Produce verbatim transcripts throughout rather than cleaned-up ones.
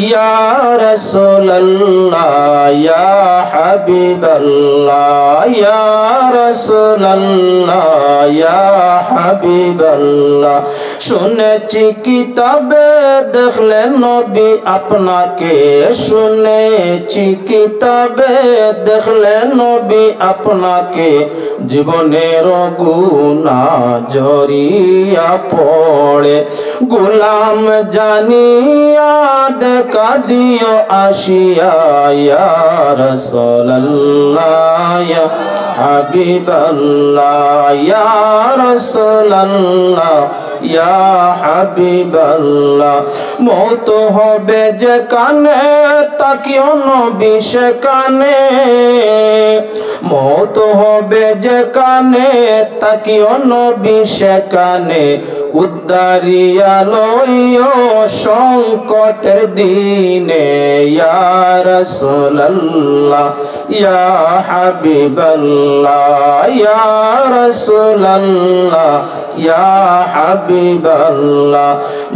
ইয়া রাসূলুল্লাহ, ইয়া হাবিবাল্লাহ, ইয়া রাসূলুল্লাহ, ইয়া হাবিবাল্লাহ। শুনেছি কিতাবে দেখলে নবী আপনাকে, শুনেছি কিতাবে দেখলে নবী আপনাকে, জীবনের গুনাহ ঝরিয়া পড়ে। গোলাম জানিয়া দেখা দিও আসিয়া, ইয়া রাসূলুল্লাহ, ইয়া হাবিবাল্লাহ, ইয়া রাসূলুল্লাহ, ইয়া হাবিবাল্লাহ। মউত হবে যেখানে, থাকিও নবী সেখানে। মউত হবে যেখানে, থাকিও নবী সেখানে। উদ্ধারিয়া লইও সংকটের দিনে, ইয়া রাসূলুল্লাহ, ইয়া হাবিবাল্লাহ, ইয়া রাসূলুল্লাহ, ইয়া হাবিবাল্লাহ।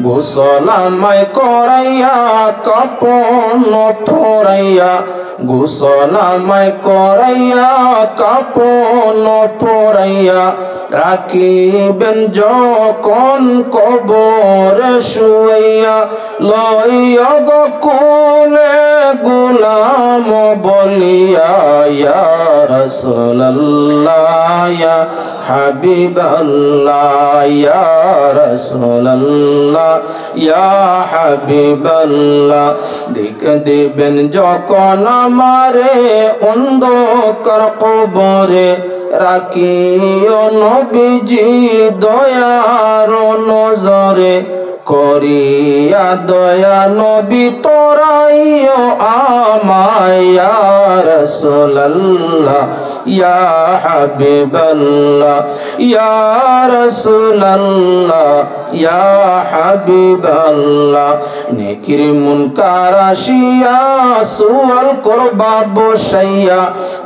গোসল আমায় করাইয়া, কাফন পরাইয়া, গোসল আমায় করাইয়া, কাফন পরাইয়া, রাখিবেন যখন কবরে শুয়াইয়া, লইও গো কোলে গোলাম বলিয়া, ইয়া রাসূলুল্লাহ, ইয়া হাবিবাল্লাহ, ইয়া রাসূলুল্লাহ, ইয়া হাবিবাল্লাহ। দিক দিবেন যখন আমারে অন্ধকার কবরে, রাখিও নবীজি দয়ার নজরে। করিয়া দয়া নবী তরাইও আমায়, ইয়া রাসূলুল্লাহ, ইয়া হাবিবাল্লাহ, ইয়া রাসূলুল্লাহ, ইয়া হাবিবাল্লাহ। নেকির মুনকার আসিয়া সুয়াল করবা বসাইয়া,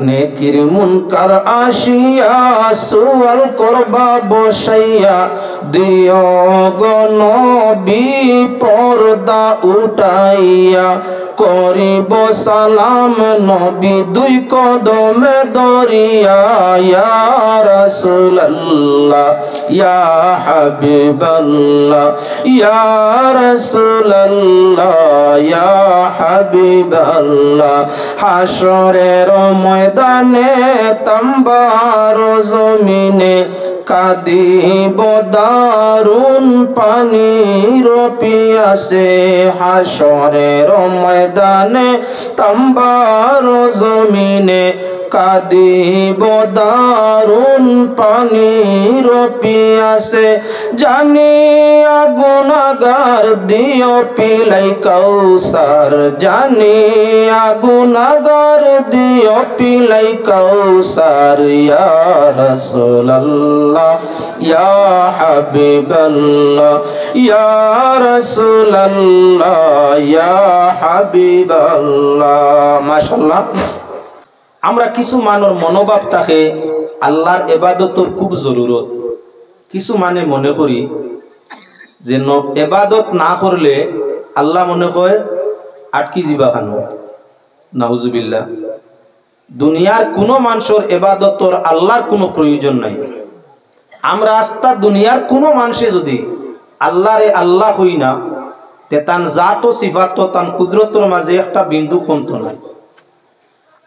নেকির মুনকার আসিয়া সুয়াল করবা বসাইয়া, দিও গো নবী পর্দা উঠাইয়া, করিব সালাম নবী দুই কদমে ধরিয়া, ইয়া রাসূলুল্লাহ, ইয়া হাবিবাল্লাহ, ইয়া রাসূলুল্লাহ, ইয়া হাবিবাল্লাহ। হাশরের ময়দানে তাম্বার জমিনে, কাঁদিব দারুণ পানির পিয়াসে। হাশরের ময়দানে তাম্বার জমিনে, কাঁদিব দারুণ পানির পিয়াসে। জানিয়া গুনাগার দিও পিলাই কাউসার, জানিয়া গুনাগার দিও পিলাই কাউসার, ইয়া রাসূলুল্লাহ, ইয়া হাবিবাল্লাহ, ইয়া রাসূলুল্লাহ, ইয়া হাবিবাল্লাহ। মাশাআল্লাহ। আমরা কিছু মানুর মনোভাব থাকে আল্লাহর ইবাদতর খুব জরুরত। কিছু মানে মনে করি যে ন-, ইবাদত না করলে আল্লাহ মনে কয় আটকি যিবা খানো। নাউজুবিল্লাহ। দুনিয়ার কুনু মানষর ইবাদতর আল্লাহর কুনু প্রয়োজন নাই। আমরা আস্তা দুনিয়ার কুনু মানষে যুদি আল্লাহরে আল্লাহ কই না, তে তান জাত ও সিফাত ও তান কুদরতর মাঝে একটা বিন্দু কমতো নাই।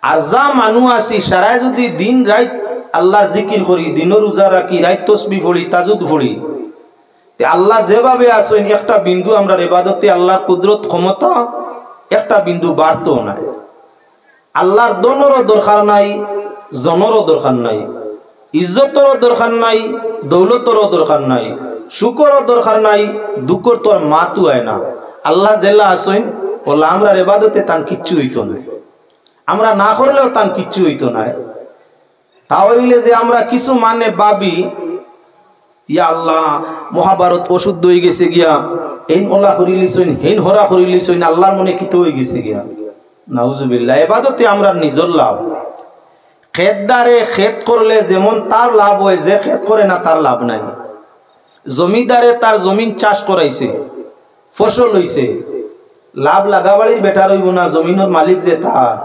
আর যা মানু আছি, সারায় যুদি দিন রাইত আল্লাহর জিকির করি, দিনো রোজা রাখি, রাইত তসবি পড়ি, তাজুদ পড়ি, তে আল্লাহ যেভাবে আছইন, একটা বিন্দু আমরার ইবাদতে আল্লাহর কুদরত ক্ষমতা একটা বিন্দু বাড়তো নাই। আল্লাহর ধনরও দরকার নাই, জনরও দরকার নাই, ইজ্জতরও দরকার নাই, দৌলতরও দরকার নাই, সুখরও দরকার নাই, দুঃখর তো আর মাতউ আয় না। আল্লাহ যেলা আছইন, অলা আমরার ইবাদতে তান কিচ্ছু অইতো নায়। আমরা না করলেও তান কিচ্ছু অইতো নায়। তা অইলে যে আমরা কিছু মানে ভাবি, ইয়া আল্লাহ, মহাভারত অশুদ্ধ অইগেছে গিয়া, এইন অলা করিলিছইন, হেইন হরা করিলিছইন, আল্লাহর মনে কিতা অইগেছে গিয়া? নাউজুবিল্লাহ। ইবাদতে আমরার নিজর লাভ। খেতদারে খেত করলে যেমন তার লাভ অয়, যে খেত করে না তার লাভ নাই। জমিদারে তার জমিন চাষ করাইছে, ফসল অইছে, লাভ লাগা বাড়ির বেটার অইবো না, জমিনর মালিক যে তার।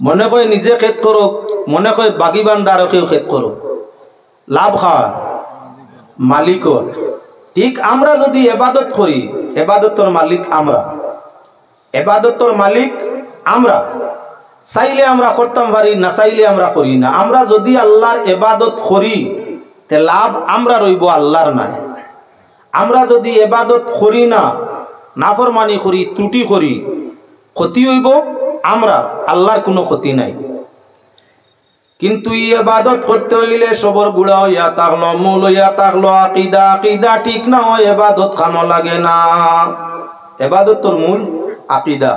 মনে কয় নিজে খেত করুক, মনে কয় বাগিবান্দারও কেউ খেত করুক, লাভ কার? মালিকর। ঠিক আমরা যুদি এবাদত করি, এবাদতর মালিক আমরা, এবাদতর মালিক আমরা। চাইলে আমরা করতাম পারি, না চাইলে আমরা করি না। আমরা যুদি আল্লার এবাদত করি, তে লাভ আমরার অইবো, আল্লার নায়। আমরা যুদি এবাদত করি না, নাফরমানি করি, ত্রুটি করি, ক্ষতি অইবো আমরার, আল্লার কুনু ক্ষতি নাই। কিন্তু ই এবাদত করতে অইলে সবর গুড়া অইয়া থাকলো, মূল অইয়া থাকলো আকিদা। আকিদা ঠিক না অয়, এবাদত কামো লাগে না। এবাদতর মূল আকিদা।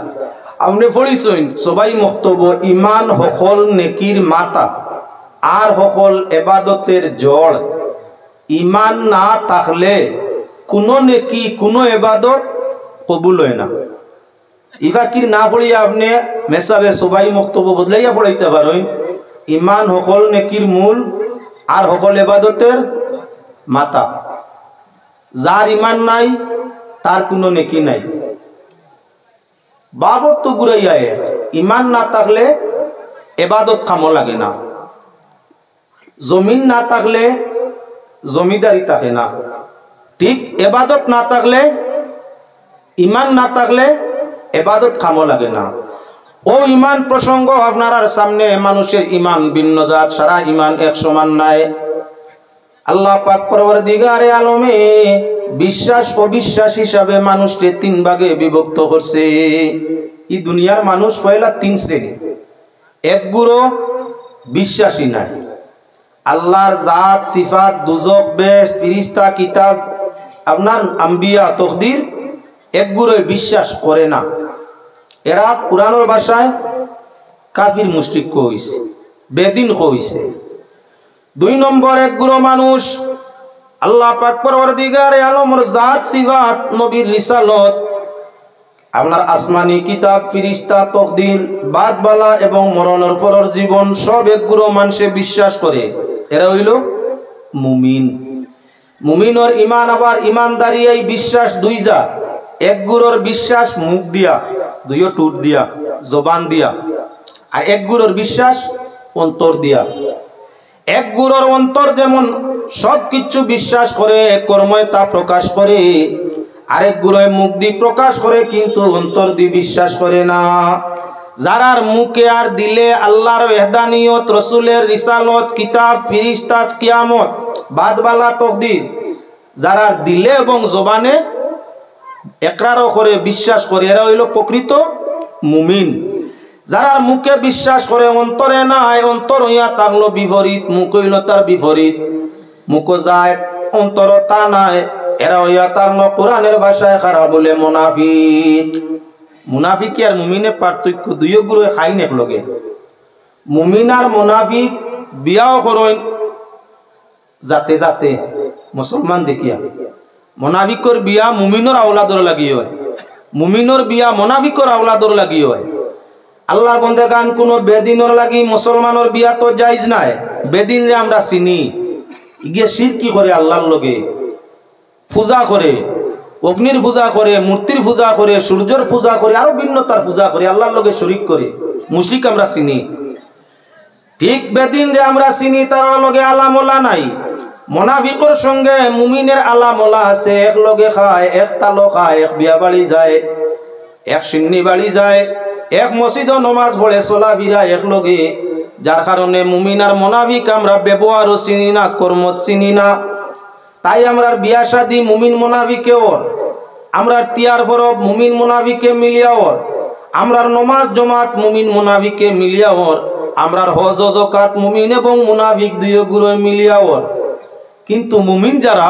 আপনে পড়ছইন সবাই মক্তব, ইমান হকল নেকির মাথা, আর হকল এবাদতের জড়। ইমান না থাকলে কুনু নেকি, কুনু এবাদত কবুল অয় না। ই ফাকির না পড়িয়া আপনে মেসাবে সবাই মক্তব বদলাইয়া পড়াইতা পারইন, ইমান হকল নেকির মূল, আর হকল এবাদতের মাথা। যার ইমান নাই, তার কুনু নেকি নাই। বাবর তো গুড়াইয়া এক, ইমান না থাকলে এবাদত কামো লাগে না। জমিন না থাকলে জমিদারি থাকে না। ঠিক এবাদত না থাকলে, ইমান না থাকলে এবাদত কামো লাগে না। অউ ইমান প্রসঙ্গ আপনারার সামনে, মানুষের ইমান ভিন্ন জাত, সারা ইমান এক সমান নায়। আল্লাহ পাক পরওয়ারদিগারে আলমে বিশ্বাস অবিশ্বাস হিসাবে মানুষরে তিন ভাগে বিভক্ত করছে। ই দুনিয়ার মানুষ পয়লা তিন শ্রেণী। এক গুরু বিশ্বাসী নায়, আল্লার জাত, সিফাত, দুজখ, বেহেশত, ফিরিস্তা, কিতাব, আপনার আম্বিয়া, তকদির, এক গুরুয়ে বিশ্বাস করে না। এরা কুরআনর ভাষায় কাফির মুশরিক কইছে, বেদিন কইছে। দুই নম্বর এক গুরু মানুষ, আল্লাহ পাক পরওয়ারদিগারে আলমর জাত, সিফাত, নবীর রিসালত, আপনার আসমানি কিতাব, ফিরিস্তা, তকদির, বাদ বালা এবং মরণর পরর জীবন সব এক গুরু মানষে বিশ্বাস করে। এরা অইলো মুমিন। মুমিনর ইমান আবার ইমানদারি, এই বিশ্বাস দুই জাত। এক গুরুর বিশ্বাস মুখ দিয়া, দুইও ঠুট দিয়া, জবান দিয়া, আর এক গুরুর বিশ্বাস অন্তর দিয়া। এক গুরুর অন্তর যেমন সব কিছু বিশ্বাস করে, কর্মে তা প্রকাশ করে, আরেক গুরুয়ে মুখ দি প্রকাশ করে কিন্তু অন্তর দি বিশ্বাস করে না। যারার মুখে আর দিলে আল্লার ওয়াহদানিয়ত, রসুলের রিসালত, কিতাব, ফিরিস্তাত, কিয়ামত, বাদ বালা তকদির, যারার দিলে এবং জবানে একরারও করে, বিশ্বাস করে, এরা অইলো প্রকৃত মুমিন। যারার মুখে বিশ্বাস করে, অন্তরে নাই, অন্তর অইয়া থাকলো বিপরীত, মুখ অইলো তার বিপরীত। মুখো যায়, অন্তরো তা নাই, এরা অইয়া থাকলো কুরআনের ভাষায় খারাপ বলে মুনাফিক। মুনাফিকি আর মুমিনে পার্থক্য, দুইও গুরুয়ে খাইন এক লগে। মুমিন আর মুনাফিক বিয়াও করইন, জাতে জাতে মুসলমান দেখিয়া। মুনাফিকর বিয়া মুমিনর আওলাদর লাগি অয়, মুমিনর বিয়া মুনাফিকর আওলাদর লাগি অয়। আল্লার বন্দেগান, কুনু বেদিনর লাগি মুসলমানর বিয়া তো জায়েজ নায়। বেদিনরে আমরা চিনি, ইগিয়ে শিরকি করে আল্লার লগে, পূজা করে, অগ্নির পূজা করে, মূর্তির পূজা করে, সূর্যর পূজা করে, আরো ভিন্নতার পূজা করে, আল্লার লগে শরিক করে, মুশরিক আমরা চিনি। ঠিক বেদিনরে আমরা চিনি, তারার লগে আলামলা নাই। মুনাফিকর সঙ্গে মুমিনের আলামলা আছে, এক লগে খায়, এক তালো খায়, এক বিয়া বাড়ি যায়, এক সিন্নি বাড়ি যায়, এক মসজিদো নমাজ পড়ে, চলাফিরা এক লগে। যার কারণে মুমিন আর মুনাফিক আমরা ব্যবহারও চিনি না, কর্মত চিনি না। তাই আমরার বিয়া শাদি মুমিন মুনাফিকে অর, আমরার তিয়ার ফরব মুমিন মুনাফিকে মিলিয়া অর, আমরার নমাজ জমাত মুমিন মুনাফিকে মিলিয়া অর, আমরার হজ ও জকাত মুমিন এবং মুনাফিক দুইও গুরুয়ে মিলিয়া অর। কিন্তু মুমিন যারা,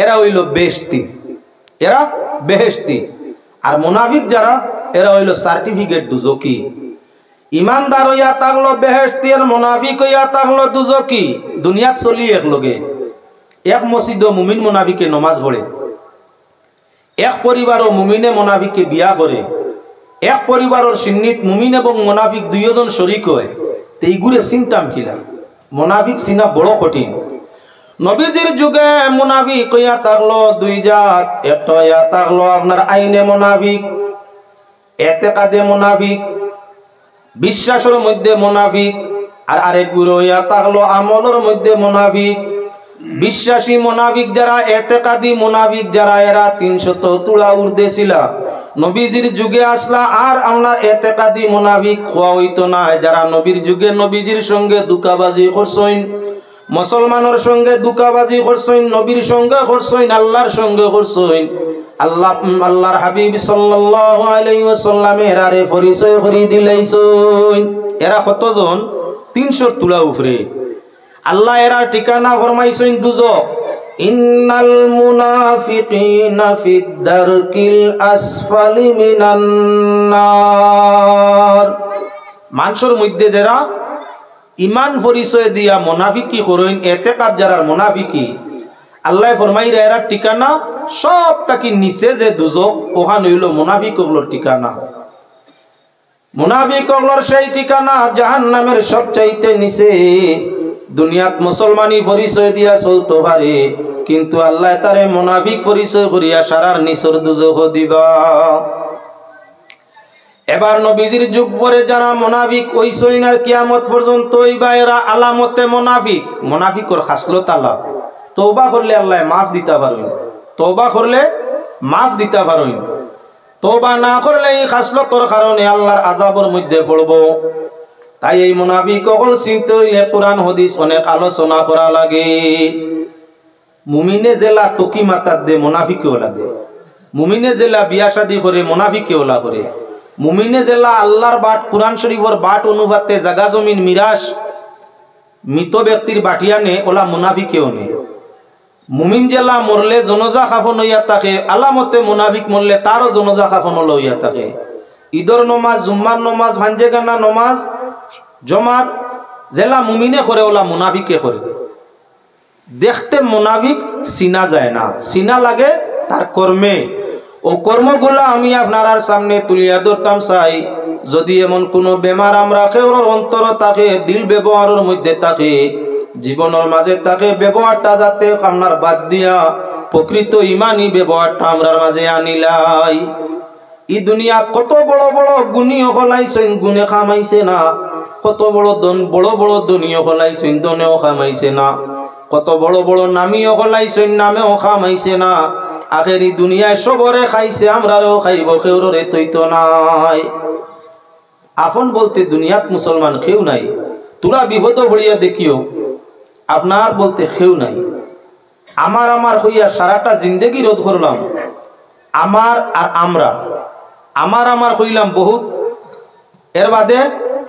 এরা অইলো বেহেশতি, এরা বেহেশতি। আর মুনাফিক যারা, এরা অইলো সার্টিফিকেট দুজখি। ইমানদার অইয়া থাকলো বেহেশতি, আর মুনাফিক অইয়া থাকলো দুজখি। দুনিয়াত চলি এক লগে, এক মসজিদো মুমিন মুনাফিকে নমাজ পড়ে, এক পরিবারো মুমিনে মুনাফিকে বিয়া করে, এক পরিবারর সিন্নিত মুমিন এবং মুনাফিক দুইওজন শরিক অয়। তে ইগুরে চিনতাম কিলা? মুনাফিক চিনা বড় কঠিন। নবীজির যুগে মুনাফিক অইয়া থাকলো দুই জাত। একটা অইয়া থাকলো আপনার আইনে মুনাফিক, এতেকাদে মুনাফিক, বিশ্বাসর মধ্যে মুনাফিক, আর আরেক গুরু অইয়া থাকলো আমলর মধ্যে মুনাফিক। বিশ্বাসী মুনাফিক যারা, এতেকাদি মুনাফিক যারা, এরা তিনশত তুলা উর্ধে ছিলা, নবীজির যুগে আছলা। আর আমরা এতেকাদি মুনাফিক কওয়া অইতো না, যারা নবীর যুগে নবীজির সঙ্গে ধুকাবাজি করছইন, মুসলমানর সঙ্গে ধুকাবাজি করছইন, নবীর সঙ্গে করছইন, আল্লাহর সঙ্গে করছইন। আল্লাহ, আল্লাহর হাবিব সাল্লাল্লাহু আলাইহি ওয়াসাল্লামে এরারে পরিচয় করি দিলাইছইন। এরা কতজন? তিনশর তুলা উপরে। আল্লাহ এরার ঠিকানা ফরমাইছইন দুজখ। ইন্নাল মুনাফিকিনা ফিদ দারকিল আসফালি মিনান নার। মানষর মধ্যে যারা ইমান পরিচয় দিয়া মুনাফিকি করইন, এতেকাদ যারার মুনাফিকি, আল্লায় ফরমাইরা এরার ঠিকানা সব থাকি নিচে যে দুজখ, অখান অইলো মুনাফিক অকলর ঠিকানা। মুনাফিক অকলর সেই ঠিকানা জাহান্নামের সবচাইতে নিচে। দুনিয়াত মুসলমানি পরিচয় দিয়া চলতো পারে, কিন্তু আল্লায় তারে মুনাফিক পরিচয় করিয়া সারার নিচর দুজখো দিবা। এবার নবীজির যুগ পরে যারা মুনাফিক অইছইন আর কিয়ামত পর্যন্ত অইবা, এরা আলামতে মুনাফিক, মুনাফিকর খাসলত আলা। তওবা করলে আল্লায় মাফ দিতা পারইন, তওবা করলে মাফ দিতা পারইন। তওবা না করলে ই খাসলতর কারণে আল্লাহর আযাবর মধ্যে পড়বো। তাই এই মুনাফিক অকল চিনতে অইলে কোরআন হাদিস অনেক আলোচনা করা লাগে। মুমিনে যেলা টুকি মাথাত দে, মুনাফিকে অলা দে। মুমিনে যেলা বিয়া শাদি করে, মুনাফিকে অলা করে। মুমিনে যেলা আল্লাহর বাট, কোরআন শরীফর বাট অনুপাতে জাগা জমিন মিরাস মৃত ব্যক্তির বাটিয়া নে, অলা মুনাফিকেও নে। মুমিন যেলা মরলে জনাজা কাফন অইয়া থাকে, আলামতে মুনাফিক মরলে তারও জনাজা কাফন অলা অইয়া থাকে। ঈদর নমাজ, জুম্মার নমাজ, ফাঞ্জেগানা নমাজ, জমাত যেলা মুমিনে করে, অলা মুনাফিকে করে। দেখতে মুনাফিক চিনা যায় না, চিনা লাগে তার কর্মে। অউ কর্মগুলা আমি আপনারার সামনে তুলিয়া ধরতাম চাই। যদি এমন কুনু বেমার আমরার কেউর অন্তরো থাকে, দিল ব্যবহারর মধ্যে থাকে, জীবনর মাঝে থাকে, ব্যবহারটা যাতে আপনার বাদ দিয়া প্রকৃত ইমানি ব্যবহারটা আমরার মাঝে আনিলাই। ই দুনিয়াত কত বড় বড় গুণী অকল আইছইন, গুণে কামাইছে না। কত বড় ধন, বড় বড় ধনী অকল আইছইন, ধনেও কামাইছে না। কত বড় বড় নামী অকল আইছইন, নামেও কামাইছে না। আখের ই দুনিয়ায় সবরে খাইছে, আমরারেও খাইবো, কেউররে থইতো নায়। আপন বলতে দুনিয়াত মুসলমান কেউ নাই। তুরা বিপদো পড়িয়া দেখিও, আপনার বলতে কেউ নাই। আমার আমার কইয়া সারাটা জিন্দেগি রোধ করলাম। আমার আর আমরা, আমার আমার কইলাম বহুত, এর বাদে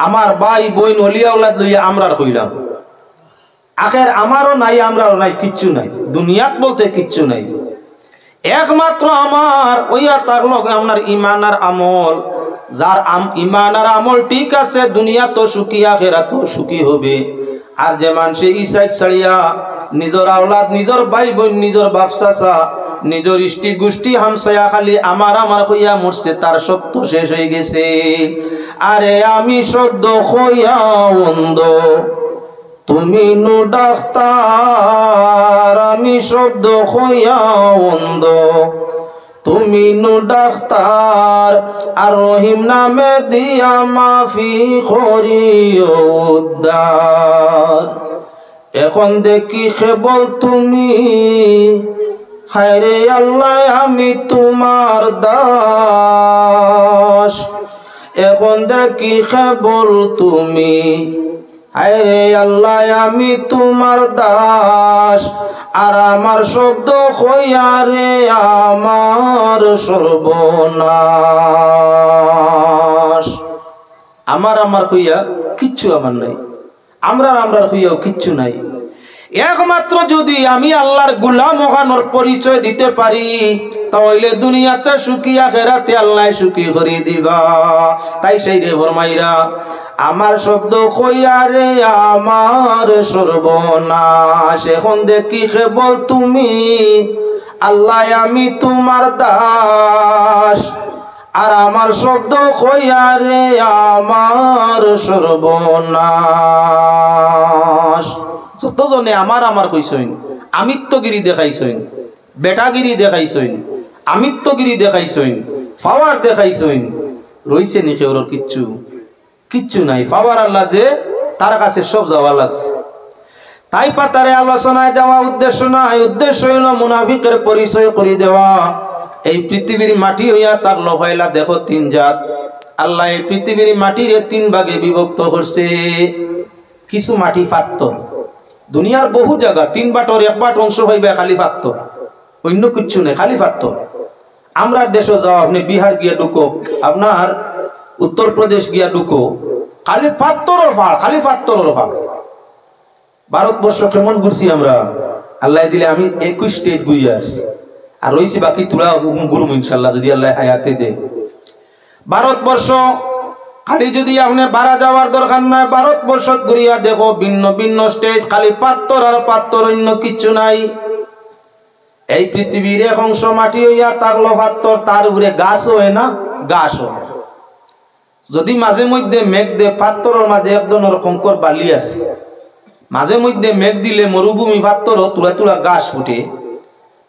আমার ভাই বইন অলি আওলাদ লইয়া আমরার কইলাম। আখের আমারও নাই, আমরারও নাই, কিচ্ছু নাই, দুনিয়াত বলতে কিচ্ছু নাই। একমাত্র আমার অইয়া থাকলো আপনার ইমান আর আমল। যার আম-, ইমান আর আমল ঠিক আছে, দুনিয়াত সুখী, আখেরাত সুখী হবে। আর যে মানষে ই সাইড ছাড়িয়া নিজর আওলাদ, নিজর ভাই বইন, নিজর বাপ চাচা, নিজর ইষ্টি গুষ্টি হামসায়া খালি আমার আমার কইয়া মরছে, তার সব তো শেষ অইগেছে। আরে আমি শব্দ কইয়া অন্ধ, তুমি নু ডাক্তার, আমি শব্দ কইয়া অন্ধ, তুমি নু ডাক্তার, আর রহিম নামে দিয়া মাফি করিও উদ্ধার। এখন দেখি কেবল তুমি, হায়রে আল্লাহ আমি তোমার দাস। এখন দেখি কেবল তুমি, হায়রে আল্লাহ আমি তোমার দাস। আর আমার শব্দ কইয়া রে আমার সর্বনাশ। আমার আমার কইয়া কিচ্ছু আমার নাই, আমরার আমরার কইয়াও কিচ্ছু নাই। একমাত্র যদি আমি আল্লাহর গোলাম অখানর পরিচয় দিতে পারি, তা অইলে দুনিয়াতে সুখী, আখেরাতে আল্লায় সুখী করি দিবা। তাই সেই রে ফরমাইরা, আমার শব্দ কইয়া রে আমার সর্বনাশ। এখন দেখি কেবল তুমি, আল্লাহ আমি তোমার দাস। আর আমার শব্দ কইয়া রে আমার সর্বনাশ। যতজনে আমার আমার কইছইন, আমিত্বগিরি দেখাইছইন, বেটাগিরি দেখাইছইন, আমিত্বগিরি দেখাইছইন, পাওয়ার দেখাইছইন, রইছে নি কেউরর কিচ্ছু? কিচ্ছু নাই। পাওয়ার আল্লাহ যে, তার কাছে সব যাওয়া লাগছে। তাই পাতারে আলোচনায় যাওয়া উদ্দেশ্য নাই, উদ্দেশ্য হইল মুনাফিকের পরিচয় করি দেওয়া। এই পৃথিবীর মাটি হইয়া তাকলো ফাইলা দেখো তিন জাত। আল্লাহ এই পৃথিবীর মাটিরে তিন ভাগে বিভক্ত করছে। কিছু মাটি পাত্তর, দুনিয়ার বহু জাগা তিন বাটর এক বাট অংশ পাইবা খালি পাত্তর, অন্য কিচ্ছু নেই, খালি পাত্তর। আমরা দেশো যাও, আপনে বিহার গিয়া ঢুকো, আপনার উত্তর প্রদেশ গিয়া ঢুকো, খালি পাত্তরর পাহাড়, খালি পাত্তরর পাহাড়। ভারতবর্ষ কেমন ঘুরছি আমরা, আল্লায় দিলে আমি একুশ স্টেট ঘুরি আসছি, আর রইছি বাকি থুড়া হুকুম ঘুরুম ইনশাল্লাহ, যদি আল্লায় হায়াতে দে। ভারতবর্ষ খালি যদি আপনে বারা যাওয়ার দরকার নাই, ভারতবর্ষ ঘুরিয়া দেখো, ভিন্ন ভিন্ন স্টেট, খালি পাত্তর আর পাত্তর, অন্য কিচ্ছু নাই। এই পৃথিবীর এক অংশ মাটি হইয়া তাকলো পাত্তর, তার উপরে গাছ হয় না, গাছ হয় না। যদি মাঝে মধ্যে মেঘ দে, পাত্তরর মাঝে এক ধরনের কঙ্কর বালি আছে, মাঝে মধ্যে মেঘ দিলে মরুভূমি পাত্তরও তুলা তুলা গাছ ফুটে।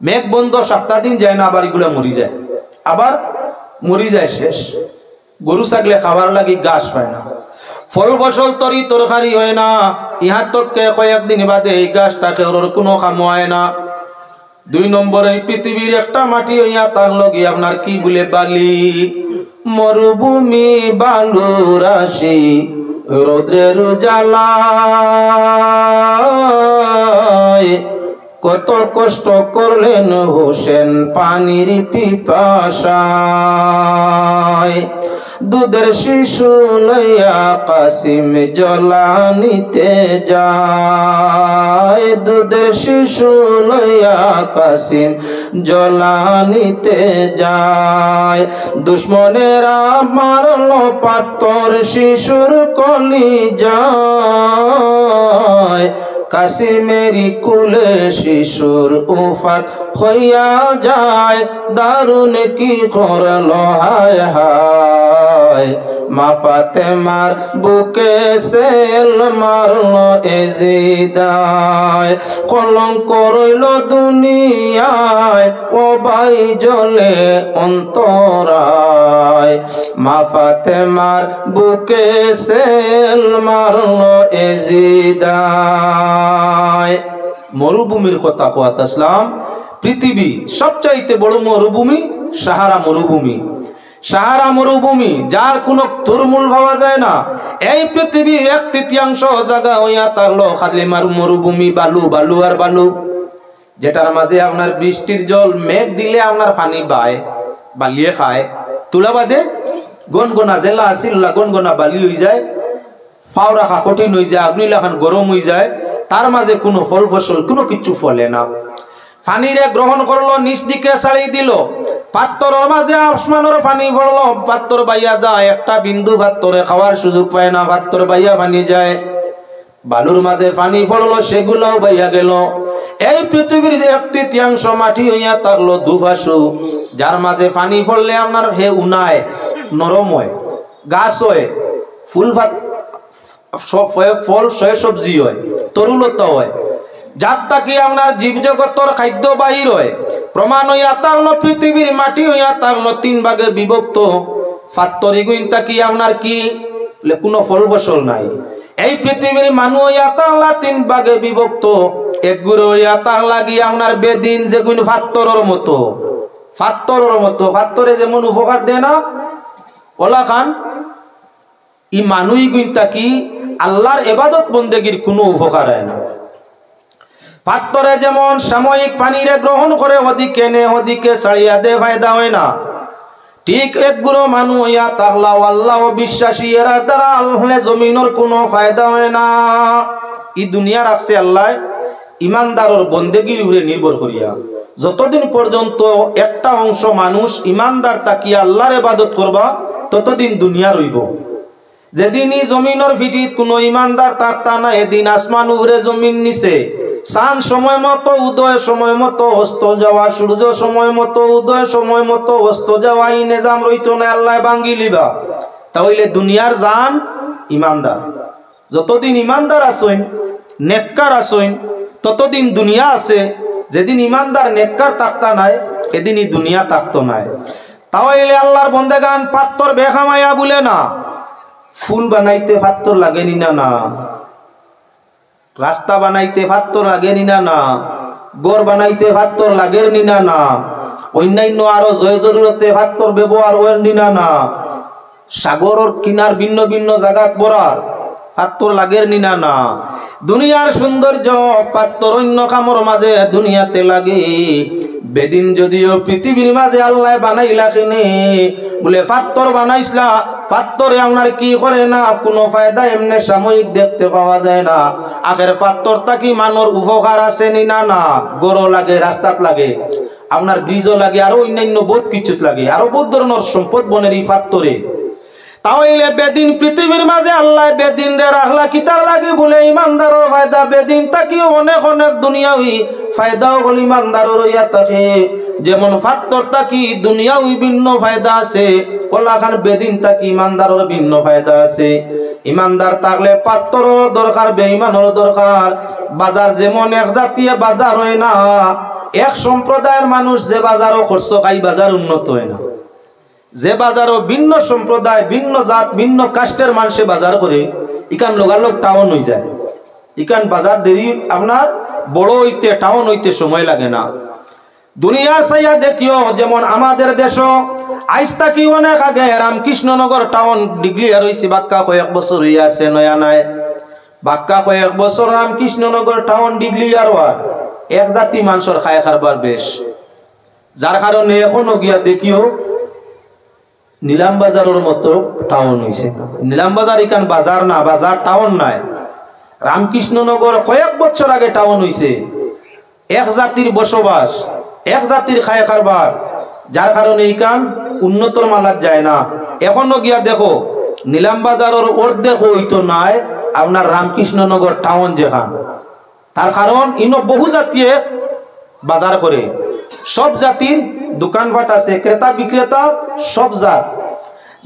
মেঘ বন্ধ সাতটা দিন যায় না, আবার এগুলা মরি যায়, আবার মরি যায় শেষ। গরু ছাগলে খাবার লাগি গাছ পায় না, ফল ফসল তরি তরকারি হয় না। ইহার তককে কয়েকদিন বাদে এই গাছটা কেউরর কোনো কামো আয় না। দুই নম্বর, এই পৃথিবীর একটা মাটি হইয়া তার লগে আপনার কি বলে বালি, মরুভূমি বালু রাশি, রৌদ্রের জ্বালায় কত কষ্ট করলেন হোসেন পানির পিপাসায়। দুধের শিশু লইয়া কাসিম জলানিতে যায়, দুধের শিশু লইয়া কাসিম জলানিতে যায়। দুশ্মনেরা মারল পাত্তর শিশুর কলি যায়, কাসিমেরই কুলে শিশুর উফাত হইয়া যায়, দারুণ কি করল হায় হায়। মা ফাতেমার বুকে সেল মারল এজিদায়, কলঙ্ক রইল দুনিয়ায়, ও ভাই জ্বলে অন্তরায়। মা ফাতেমার বুকে সেল মারল এজিদায়। মরুভূমির কথা কওয়াত আসলাম, পৃথিবী সবচাইতে বড় মরুভূমি সাহারা মরুভূমি। সাহারা মরুভূমি, যার কোনো তরমূল পাওয়া যায় না। এই পৃথিবীর এক তৃতীয়াংশ জাগা হইয়া তাকলো খালি মার-, মরুভূমি, বালু, বালু আর বালু। যেটার মাঝে আপনার বৃষ্টির জল, মেঘ দিলে আপনার পানি বায়, বালিয়ে খায়, তুলা বাদে গনগনা যেলা আছিল না, গনগনা বালি হই যায়। পাও রাখা কঠিন হই যায়, আগুন লাখান গরম হই যায়, তার মাঝে কোনো ফল ফসল, কোনো কিচ্ছু ফলে না। পানিরে গ্রহণ করলো, নিচ দিকে ছাড়ি দিল, পাত্তরর মাঝে আসমানর পানি পড়লো, পাত্তর বাইয়া যায়, একটা বিন্দু পাত্তরে খাওয়ার সুযোগ পায় না, পাত্তর বাইয়া পানি যায়। বালুর মাঝে পানি পড়লো, সেগুলাও বাইয়া গেল। এই পৃথিবীর এক তৃতীয়াংশ মাটি হইয়া তাকলো দুফাসু, যার মাঝে পানি পড়লে আপনার হে উনায়, নরম হয়, গাছ হয়, ফুল ফাত-, স-, ফ-, ফল সয় সবজি হয়, তরুলতা হয়, যার থাকি আপনার জীবজগতর খাদ্য বাহির হয়। প্রমাণ হইয়া তাকলো পৃথিবীর মাটি হইয়া তাকলো তিন ভাগে বিভক্ত। ফাত্তরি গুইন থাকি আপনার কি? বলে, কোনো ফল ফসল নাই। এই পৃথিবীর মানু হইয়া তাকলা তিন ভাগে বিভক্ত। এক গুরু হইয়া তাকলা গিয়া আপনার বেদিন, যেগুইন ফাত্তরর মতো, ফাত্তরর মতো, ফাত্তরে যেমন উপকার দেয় না, ওলা খান ই মানু ইগুইন থাকি আল্লাহর ইবাদত বন্দেগীর কোনো উপকার হয় না। পাত্তরে যেমন সাময়িক পানিরে গ্রহণ করে, ওদিকে নে, ওদিকে ছাড়িয়া দে, ফায়দা হয় না। ঠিক এক গুরু মানু হইয়া তাকলাও আল্লাহ বিশ্বাসী, এরা দ্বারা আল্লাহ জমিনর কোনো ফায়দা হয় না। ই দুনিয়া রাখছে আল্লাহ ইমানদারর বন্দেগীর উপরে নির্ভর করিয়া। যতদিন পর্যন্ত একটা অংশ মানুষ ইমানদার থাকিয়া আল্লাহর ইবাদত করবা, ততদিন দুনিয়া রইব। যেদিন ই জমিনর ফিটিত কোনো ইমানদার থাকতা না, এদিন আসমান উপরে জমিন নিচে, চান সময় মতো উদয়, সময় মতো অস্ত যাওয়া, সূর্য সময় মতো উদয়, সময় মতো অস্ত যাওয়া, ই নিজাম রইতো না, আল্লাহ ভাঙ্গি লিবা। তা হইলে দুনিয়ার জান ইমানদার। যতদিন ইমানদার আছইন, নেককার আছইন, ততদিন দুনিয়া আছে। যেদিন ইমানদার নেককার থাকতা নায়, এদিন ই দুনিয়া থাকতো নায়। তাইলে আল্লার বন্দেগান, পাত্তর বেখামাইয়া বুলে না, ফুল বানাইতে পাত্তর লাগে নি না? না। রাস্তা বানাইতে পাত্তর লাগে নি না? না। ঘর বানাইতে পাত্তর লাগের নি না? না। অন্যান্য আরো যে জরুরতে পাত্তর ব্যবহার অয় নি না? না। সাগরর কিনার ভিন্ন ভিন্ন জাগাত ভরার পাত্তর লাগের নি না? না। দুনিয়ার সৌন্দর্য পাত্তর অন্য কামর মাঝে দুনিয়াতে লাগে। বেদিন যদিও পৃথিবীর মাঝে আল্লায় বানাইলা কেনে, বুলে পাত্তর বানাইছলা, পাত্তরে আপনার কি করে না, কুনু ফায়দা এমনে সাময়িক দেখতে পাওয়া যায় না। আখের পাত্তর থাকি মানষর উপকার আছে নি না? না। ঘরো লাগে, রাস্তাত লাগে, আপনার ব্রিজও লাগে, আরো অন্যান্য বহুত কিছুত লাগে, আরো বহুত ধরনর সম্পদ বনের ই পাত্তরে। তাইলে বেদিন পৃথিবীর মাঝে আল্লায় বেদিনরে রাখলা কিতার লাগি? বুলে ইমানদারর ফায়দা। বেদিন থাকিও অনেক অনেক দুনিয়াবি ফায়দা অকল ইমানদারর অইয়া থাকে। যেমন পাত্তর থাকি দুনিয়াবি ভিন্ন ফায়দা আছে, অলাখান বেদিন থাকি ইমানদারর ভিন্ন ফায়দা আছে। ইমানদার থাকলে পাত্তরর দরকার, বেইমানর দরকার। বাজার যেমন এক জাতীয় বাজার অয় না, এক সম্প্রদায়র মানুষ যে বাজারো খরচ খায়, বাজার উন্নত অয় না। যে বাজারো ভিন্ন সম্প্রদায়, ভিন্ন জাত, ভিন্ন কাস্টের মানষে বাজার করে, ইখান লগালগ টাউন অইযায়। ইখান বাজার দেরি আপনার বড় অইতে, টাউন অইতে সময় লাগে না। দুনিয়ার চাইয়া দেখিও, যেমন আমাদের দেশো আইজ থাকি অনেক আগে রামকৃষ্ণনগর টাউন declare অইছে, বাক্কা কয়েক বছর অইয়া আছে, নয়া নায়। বাক্কা কয়েক বছর রামকৃষ্ণনগর টাউন declare অওয়ার এক জাতি মানষর খায় কারবার বেশ, যার কারণে এখনো গিয়া দেখিও নিলাম বাজারর মতো টাউন অইছে না। নিলাম বাজার ইখান বাজার না, বাজার টাউন নায়। রামকৃষ্ণনগর কয়েক বছর আগে টাউন অইছে। এক জাতির বসবাস, এক জাতির খায় কারবার, যার কারণে ইখান উন্নতর মালাত যায় না। এখনো গিয়া দেখো, নিলাম বাজারর অর্ধেক অইতো নায় আপনার রামকৃষ্ণনগর টাউন যেখান। তার কারণ ইনো বহু জাতিয়ে বাজার করে, সব জাতির দোকানপাট আছে, ক্রেতা বিক্রেতা সব জাত,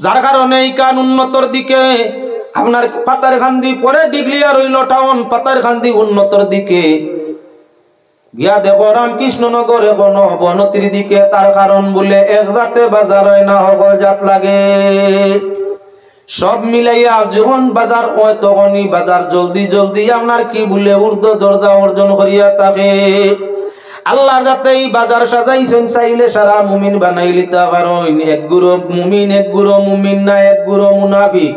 যার কারণে ইখান উন্নতর দিকে। আপনার পাথারকান্দি পরে declare অইলো টাউন, পাথারকান্দি উন্নতর দিকে। গিয়া দেখো রামকৃষ্ণনগর এখনো অবনতির দিকে, তার কারণ বুলে এক জাতে বাজার অয় না, হকল জাত লাগে। সব মিলাইয়া যখন বাজার অয়, তখনই বাজার জলদি জলদি আপনার কি বুলে ঊর্ধ্ব দরজা অর্জন করিয়া থাকে। আল্লার জাতে ই বাজার সাজাইছইন, চাইলে সারা মুমিন বানাইলিতা পারইন। এক গুরু মুমিন, এক গুরু মুমিন না, এক গুরু মুনাফিক,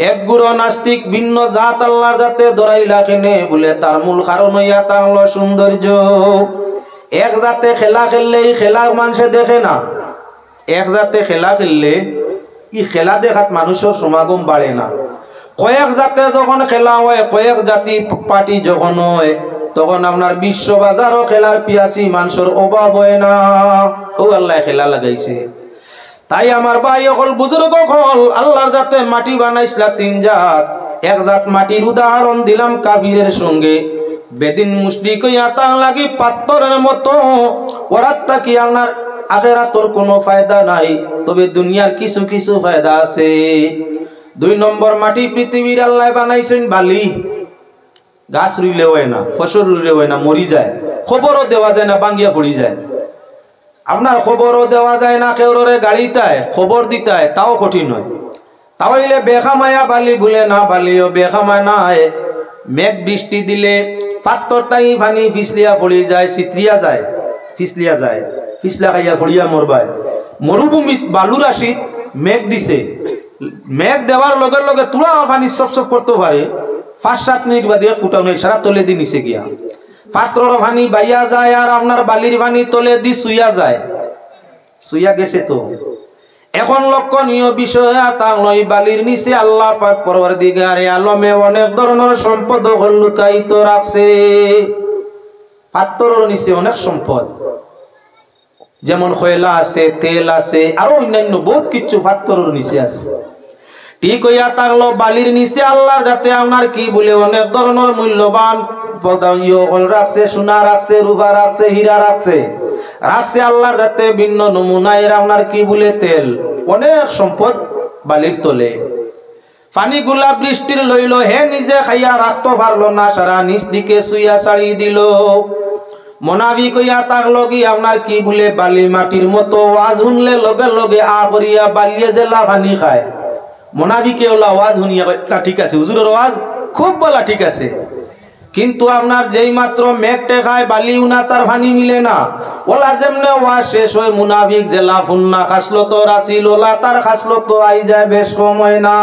এক গুরু নাস্তিক, ভিন্ন জাত আল্লার জাতে ধরাইলা কেনে? বুলে তার মূল কারণ অইয়া থাকলো সৌন্দর্য। এক জাতে খেলা খেললে ই খেলা মানষে দেখে না, এক জাতে খেলা খেললে ই খেলা দেখাত মানষর সমাগম বাড়ে না। কয়েক জাতে যখন খেলা অয়, কয়েক জাতি পার্টি যখন অয়, তখন আপনার বিশ্ব বাজারো খেলার পিয়াসি মানষর অভাব অয় না। অউ আল্লায় খেলা লাগাইছে। তাই আমার ভাই অকল, বুজুর্গ অকল, আল্লার জাতে মাটি বানাইছলা তিন জাত। এক জাত মাটির উদাহরণ দিলাম কাফিরের সঙ্গে, বেদিন মুশরিক অইয়া তার লাগি পাত্তরের মতো, অরাত থাকি আপনার আখেরাতর কুনু ফায়দা নাই, তবে দুনিয়ার কিছু কিছু ফায়দা আছে। দুই নম্বর মাটি পৃথিবীর আল্লায় বানাইছইন বালি, গাছ রুইলে অয় না, ফসল রুইলে অয় না, মরি যায়, কবরও দেওয়া যায় না, ভাঙ্গিয়া পড়ি যায়। আপনার কবরও দেওয়া যায় না, কেউররে গাড়িতায়, কবর দিতায়, তাও কঠিন অয়। তাইলে বেখামায়া বালি বুলে না, বালিও বেখামায়া নায়। মেঘ বৃষ্টি দিলে পাত্তর তাই পানি ফিসলিয়া পড়ি যায়, ছিতরিয়া যায়, ফিসলিয়া যায়, ফিসলা খাইয়া পড়িয়া মরবায়। মরুভূমিত বালু রাশিত মেঘ দিছে, মেঘ দেওয়ার লগে লগে তুলা পানি সফ সফ করতো পারে, পাঁচ সাত মিনিট বাদে কুটানো সারা তলেদি নিচে গিয়া। পাত্রর পানি বাইয়া যায় আর আপনার বালির পানি তলেদি চুইয়া যায়, চুইয়া গেছে তো। এখন লক্ষণীয় বিষয় অইয়া থাকলো, ই বালির নিচে আল্লাহ পাক পরওয়ারদিগারে আলমে অনেক ধরনর সম্পদ অকল লুকায়িত রাখছে। পাত্তরর নিচে অনেক সম্পদ, যেমন কয়লা আছে, তেল আছে, আরো অন্যান্য বহুত কিছু পাত্তরর নিচে আছে। ঠিক অইয়া থাকলো, বালির নিচে আল্লার জাতে আপনার কি বুলে অনেক ধরনর মূল্যবান পদার্থ অকল রাখছে, সোনা রাখছে, রূপা রাখছে, হীরা রাখছে, রাখছে আল্লার জাতে ভিন্ন নমুনার আপনার কি বুলে তেল, অনেক সম্পদ বালির তলে। পানিগুলা বৃষ্টির লইল, হে নিজে খাইয়া রাখতো পারলো না, সারা নিচ দিকে ছুইয়া ছাড়ি দিল। মোনাফিক অইয়া থাকলো কি আপনার কি বলে বালি মাটির মতো, ওয়াজ হুনলে লগে লগে আ করিয়া বালিয়ে যেলা পানি খায়। মোনাফিকে ওলা ওয়াজ হুনিয়া কয়, "না, ঠিক আছে, হুজুরর ওয়াজ খুব বালা, ঠিক আছে।" কিন্তু আপনার যেই মাত্র মেঘ ঠেকায়, বালি উনা তার পানি মিলে না। ওলা যেমনে ওয়াজ শেষ হয়, মুনাফিক যেলা ফুন্না খাসলতর আছিল, ওলা তার খাসলত তো আই যায়, বেশ কম হয় না।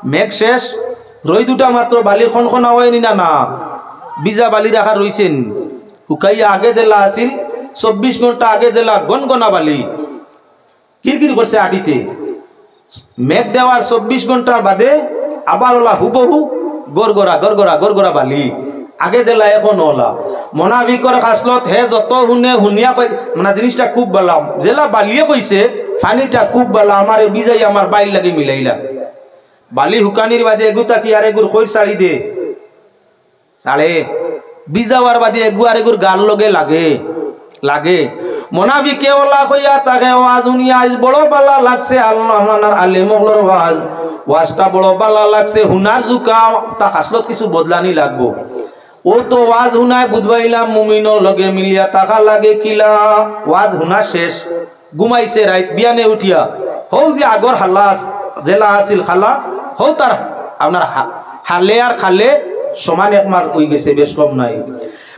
মেঘ শেষ, রইদ উঠা মাত্র বালি খনখনা হয়নি না, না, ভিজা বালি রাখা রইছেন, হুকাইয়া আগে যেলা আছিল, চব্বিশ ঘন্টা আগে যেলা গনগনা বালি। কিরকির করছে আটিতে। মেঘ দেওয়ার চব্বিশ ঘন্টার বাদে আবার ওলা হুবহু গড়গড়া, গড়গড়া, গড়গড়া বালি। আগে যেলা এখন ওলা। মোনাফিকর খাসলত, হে যত হুনে, হুনিয়া কয়, মানে, জিনিসটা খুব বালা। যেলা বালিয়ে কইছে, পানিটা খুব বালা, আমারে ভিজাই আমার বাইর লাগি মিলাইলা। বালি হুকানির বাদে এগু থাকি আর এগুর খৈর ছাড়ি দে। ছাড়ে। ভিজাওয়ার বাদে এগু আর এগুর গার লগে লাগে, লাগে। মোনাফিকে ওলা কইয়া থাকে, ওয়াজ হুনিয়া আইজ বড় বালা লাগছে, আল্লাহ মানার আলিম অকলর ওয়াজ, ওয়াজটা বড় বালা লাগছে, হুনার জুকা, তা খাসলত কিছু বদলানি লাগবো। ও তো ওয়াজ হুনায় বুঝবাইলাম, মুমিনর লগে মিলিয়া থাকা লাগে কিলা, ওয়াজ হুনা শেষ। ঘুমাইছে রাইত, বিয়ানে উঠিয়া, হউ যে আগর হালা আস-, যেলা আছিল খালা, হউ তার আপনার হা-, হালে আর খালে সমান একমার অই গেছে, বেশ কম নাই।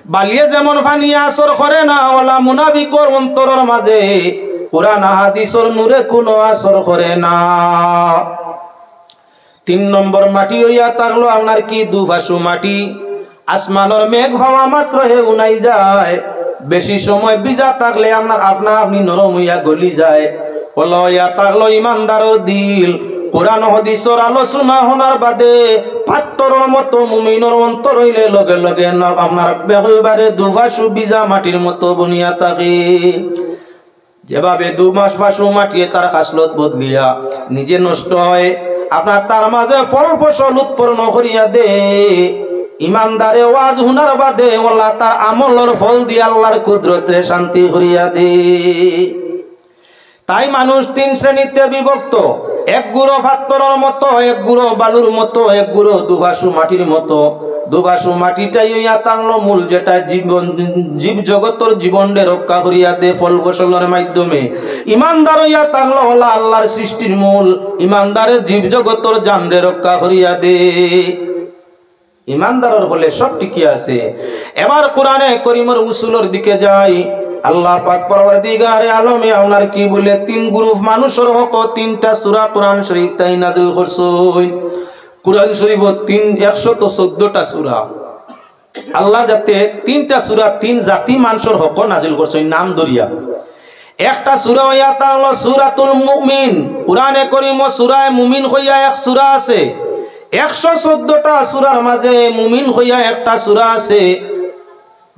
বালিয়ে যেমন পানি আসর করে না, ওলা মুনাফিকর অন্তরর মাঝে কোরআন হাদিসর নূরে কোনো আসর করে না। তিন নম্বর মাটি অইয়া থাকলো আপনার কি দুফাসু মাটি। আসমানর মেঘ পাওয়া মাত্র হে উনাই যায়। বেশি সময় ভিজা থাকলে আপনার আপনা আপনি নরম অইয়া গলি যায়। ওলা অইয়া থাকলো ইমানদারর দিল। কোরআন হাদিসর আলোচনা হনার বাদে পাত্তরর মতো মুমিনর অন্তর অইলে লগে লগে না আপনার বেহুবারে দুফাসু ভিজা মাটির মতো বনিয়া থাকে। যেভাবে দুফাসু মাটিয়ে তার খাসলত বদলিয়া নিজে নষ্ট হয়, আপনার তার মাঝে ফল ফসল উৎপন্ন করিয়া দে। ইমানদারে ওয়াজ হুনার বাদে ওলা তার আমলর ফল দিয়া আল্লাহর কুদরতে শান্তি করিয়া দে। তাই মানুষ তিন শ্রেণীতে বিভক্ত, এক গুঁড়ো পাত্তরর মতো, এক গুঁড়ো বালুর মতো, এক গুঁড়ো দুফাসু মাটির মতো। দুফাসু মাটিটাই অইয়া থাকলো মূল, যেটা জীবন, জীব জগতর জীবনরে রক্ষা করিয়া দে ফল ফসলর মাধ্যমে। ইমানদার অইয়া থাকলো ওলা আল্লাহর সৃষ্টির মূল, ইমানদারে জীব জগতর জানরে রক্ষা করিয়া দে। ইমানদারর ফলে সব টিকিয়া আছে। এবার কোরআনে করিমর উসুলর দিকে যাই। আল্লাহ পাক পরওয়ারদিগারে আলমে আপনার কি বলে তিন গ্রুপ মানুষর হক তিনটা সূরা কোরআন শরীফ তাই নাজিল করছইন। কোরআন শরীফ তিন, একশত চোদ্দটা সূরা। আল্লাহ যাতে তিনটা সূরা তিন জাতি মানুষর হক নাজিল করছইন নাম ধরিয়া। একটা সূরা অইয়া থাকলো সূরাতুল মুমিন। কোরআনে করিম সূরায়ে মুমিন কইয়া এক সূরা আছে। একশো চোদ্দটা সূরার মাঝে মুমিন কইয়া একটা সূরা আছে।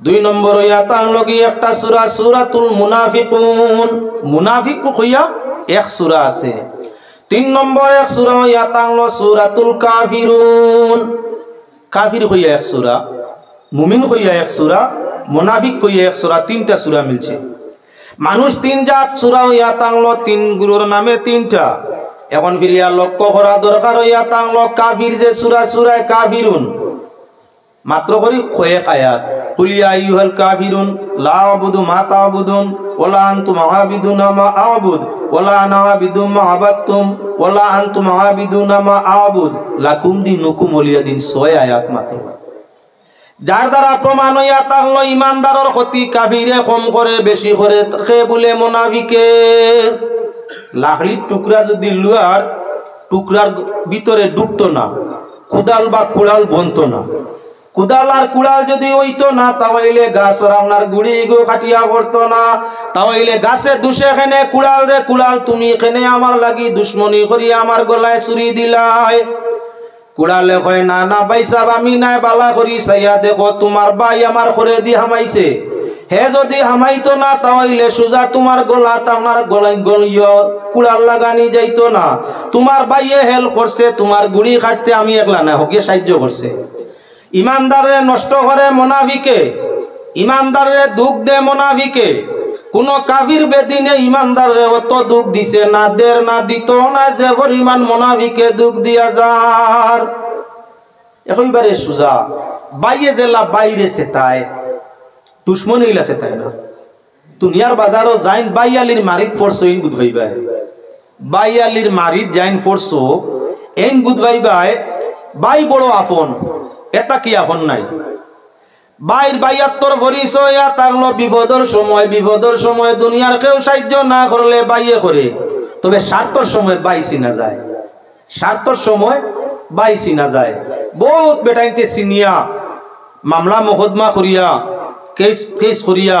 দুই নম্বর অইয়া থাকলো কি একটা সূরা, সূরাতুল মুনাফিকুন। মুনাফিক কইয়া এক সূরা আছে। তিন নম্বর এক সূরা অইয়া থাকলো সূরাতুল কাফিরুন। কাফির কইয়া এক সূরা, মুমিন কইয়া এক সূরা, মুনাফিক কইয়া এক সূরা, তিনটা সূরা মিলছে। মানুষ তিন জাত সূরা অইয়া থাকলো, তিন গুরুর নামে তিনটা। এখন ফিরিয়া লক্ষ্য করা দরকার অইয়া থাকলো, কাফির যে সূরা, সূরায়ে কাফিরুন। মাত্র করি কয়েক আয়াত, "কুল ইয়া আইয়ুহাল কাফিরুন, লা আ'বুদু মা তা'বুদুন, ওয়ালা আনতুম আ'বিদুনা মা আ'বুদ, ওয়ালা আনা আ'বিদু মা আ'বাদতুম, ওয়ালা আনতুম আ'বিদুনা মা আ'বুদ, লাকুম দীনুকুম ওয়ালিয়া দীন", ছয় আয়াত মাত্র। যার দ্বারা প্রমাণ অইয়া থাকলো ইমানদারর ক্ষতি কাফিরে কম করে, বেশি করে, কে বলে মুনাফিকে। লাকড়ির টুকরা যদি লুয়ার টুকরার ভিতরে ঢুকতো না, কুদাল বা কুড়াল বনতো না। কুদাল আর কুড়াল যদি অইতো না, তাওয়াইলে গাছর আপনার গুড়ি ইগু কাটিয়া পড়তো না। তাওয়াইলে গাছে দুষে কেনে, কুড়াল রে কুড়াল, তুমি কেনে আমার লাগি দুশমনি করি আমার গলায় ছুরি দিলায়? কুড়ালে কয়, "না, না, ভাইসাব, আমি নায়, বালা করি চাইয়া দেখো, তুমার ভাই আমার করেদি হামাইছে। হে যদি হামাইতো না, তাওয়াইলে সুজা তুমার গলাত আমার গলায় গলিও কুড়াল লাগানি যাইতো না। তুমার ভাইয়ে help করছে, তুমার গুড়ি কাটতে আমি একলা নায়, হকিয়ে সাহায্য করছে।" ইমানদাররে নষ্ট করে মুনাফিকে, ইমানদাররে দুখ দে মুনাফিকে। কুনু কাফির বেদিনে ইমানদাররে অত দুখ দিছে না, দের না, দিত না, যে পরিমাণ মুনাফিকে দুখ দিয়া যার। একেবারে সুজা। ভাইয়ে যেলা ভাইরে চেতায়, দুশমনে ইলা চেতায় না। দুনিয়ার বাজারো যাইন ভাই আলির মারিত পড়ছো, এইন বুঝ পাইবায়। ভাই আলির মারিত যাইন পড়ছো, এইন বুঝ পাইবায়। ভাই বড় আপন, এটা কি আপন নাই? ভাইর ভাইয়াত্তর পরিচয় ইয়া থাকলো বিপদর সময়, বিপদর সময় দুনিয়ার কেউ সাহায্য না করলে ভাইয়ে করে, তবে স্বার্থর সময় ভাই চিনা যায়। স্বার্থর সময় ভাই চিনা যায়। বহুত বেটাইন্তে চিনিয়া, মামলা মোকদ্দমা করিয়া, কেস, কেস করিয়া,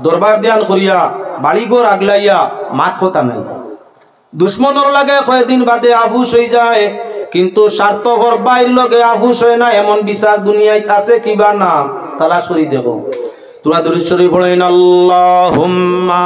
দরবার দেয়ান করিয়া, বাড়িঘর আগলাইয়া, মাত কথা নাই। দুশমনর লগে কয়দিন বাদে আফুস অইযায়, কিন্তু স্বার্থপর ভাইর লগে আফুস অয় না, এমন বিচার দুনিয়াত আছে কিবা না? তালাশ করি দেখো। তুরা দুরূদ শরীফ পড়ইন, আল্লাহুম্মা